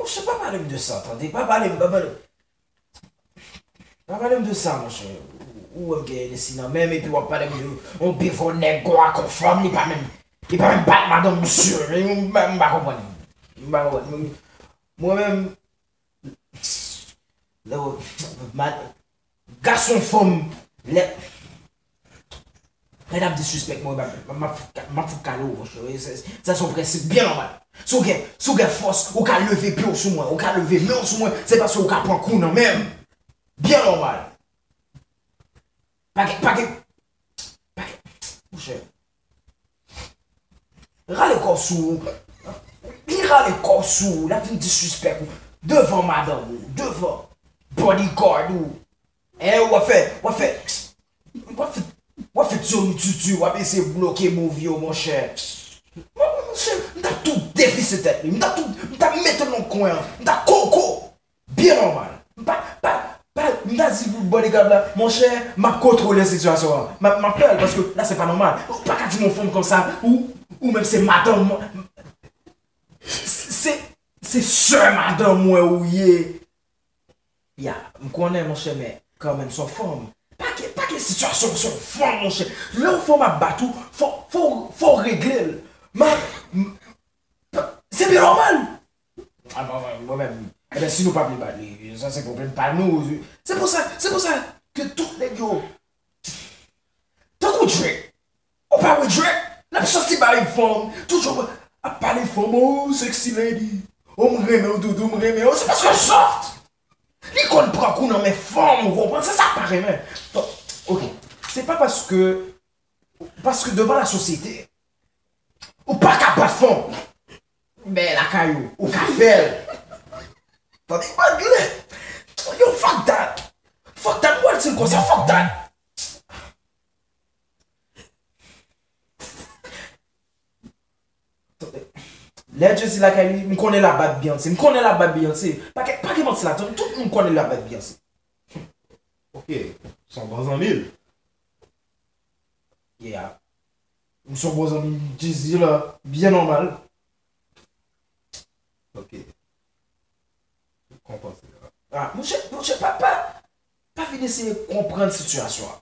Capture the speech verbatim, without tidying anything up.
Monchè, pa pale m de sa, tande. Pa pale m, pa pale m. Pa pale m de sa, monchè. Ou, ou wè m gen Hennessy nan men m, epi w ap pale m de yon bèf nèg gwo ak yon fanm, li pa menm, li pa menm bat madanm misye. M, m, m pa konprann. M pa konprann. Mwen menm, lè w, ma-, gason, fanm, lè, lè n ap disrespect mwen, m ap, m ap, m ap fout kale w, monchè. Sa, sa se yon prensip byen nòmal. Si w gen, si w gen fòs, ou ka leve pye w sou mwen, ou ka leve men w sou mwen, se paske ou ka pran kou nan men m. Byen nòmal. Pa gen, pa gen, pa gen, monchè. Rale kò w sou ou. Li rale kò w sou ou, l ap vin disrespect ou. Devan madanm ou, devan bodyguard ou. E w ap fè, w ap fè, w ap fè, w ap fè Johnny Tutu, w ap eseye bloke move yo, monchè. Mon, monchè, m t ap tou defise tèt li. M t ap tou, m t ap mete l nan kwen an. M t ap koko. Byen nòmal. M pa, pa, pa, m ta di pou bodyguard la, monchè, m ap kontwole sitiyasyon an. M ap, m ap fè l, paske la, se pa nòmal. Ou pa ka di m yon fanm konsa, ou, ou menm se madanm mwen. Se, se, se sè madanm mwen ou ye. Ya, m konnen, monchè, men kanmenm, se yon fanm. Pa gen, pa gen sitiyasyon, se yon fanm, monchè. Lè yon fanm ap bat ou, fò, fò, fò w regle l. M ap, m, se byen nòmal. A, mwen, mwen, mwen menm. Ebyen, si nou pa vle bat li, sa se pwoblèm pa nou. Se pou sa, se pou sa ke tout nèg yo, tankou Drake. Ou pa wè Drake? L ap soti bay fanm, toujou ap pale fanm, oh, sexy lady. Oh, m renmen w, doudou, m renmen w. Se paske l soft. Li konn pran kou nan men fanm, ou konprann? Se sa k pa renmen. Bon, ok. Se pa paske, paske devan la sosyete, ou pa ka bat fanm. Men lakay ou, ou ka fè l. Tande, malgre. Yo, fuck that. Fuck that, m pral di l konsa, fuck that. Lè Jay-Z lakay li, m konnen l ap bat Beyoncé. M konnen l ap bat Beyoncé. Pa gen, pa gen manti ladan, tout moun konnen l ap bat Beyoncé. Ok, se yon bon zanmi l. Yeah. M se yon bon zanmi Jay-Z la, byen nòmal. Ok. Konprann sa. Ah, monchè, monchè, pa, pa, pa vin eseye konprann sitiyasyon an.